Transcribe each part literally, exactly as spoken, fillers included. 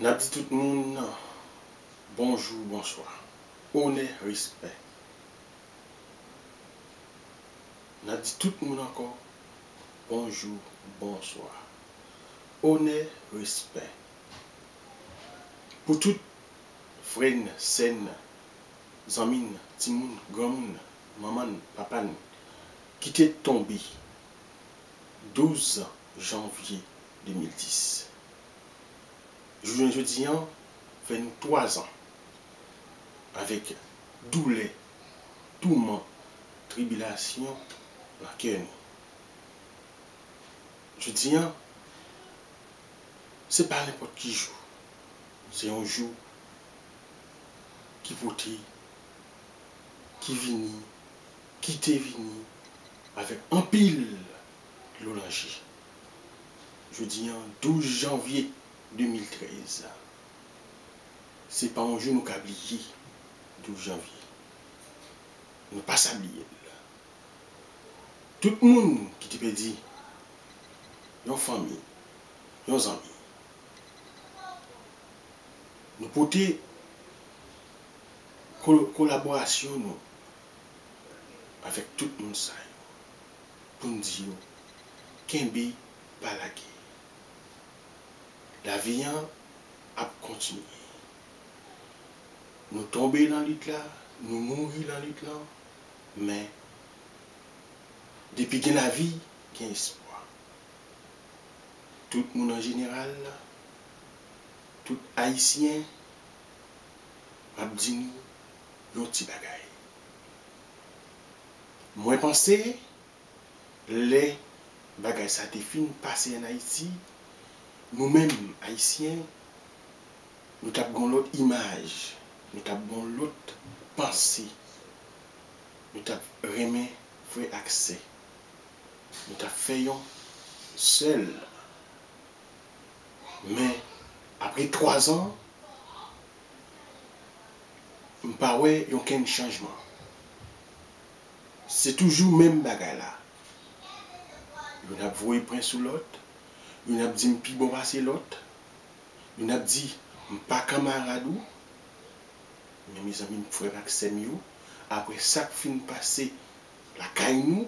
N ap di tout moun bonjou, bonswa, onè, respè. N ap di tout moun ankò bonjou, bonswa, onè, respè. Pou tout frè n, sè n, zanmi n, timoun, granmoun, manman n, papa n, ki te tonbe douz janvye de mil dis. Jounen jodi an fè nou twa zan avèk doulè, touman, tribilasyon nan kè nou. Jodi an, se pa nenpòt ki jou. Se yon jou ki pote, ki vini, ki te vini avèk anpil dlo nan je. Jodi an, douz janvye de mil trèz, se pa yon jou nou ka bliye, douz janvye. Nou pa sa bliye l. Tout moun ki te pèdi yon fanmi, yon zanmi, nou pote ko-, kolaborasyon nou avèk tout moun sa yo pou n di yo kenbe, pa lage. Lavi an ap kontinye. Nou tonbe nan lit la, nou mouri nan lit la, men depi gen lavi, gen espwa. Tout moun an jeneral, tout Ayisyen, m ap di nou yon ti bagay. Mwen panse, lè bagay sa te fin pase ann Ayiti, nou menm Ayisyen, nou t ap gen yon lòt imaj, nou t ap gen yon lòt panse, nou t ap renmen frè ak sè, nou t ap fè yon sèl. Men, apre twa zan, m pa wè okenn chanjman. Se toujou menm bagay la. Youn ap voye pwen sou lòt, youn ap di m pi bon pase lòt, youn ap di m pa kanmarad ou. Men mezanmi, frè m ak sè m yo, apre sa k fin pase lakay nou,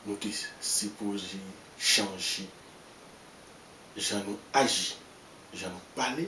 nou te sipoze chanje jan nou aji, jan nou pale,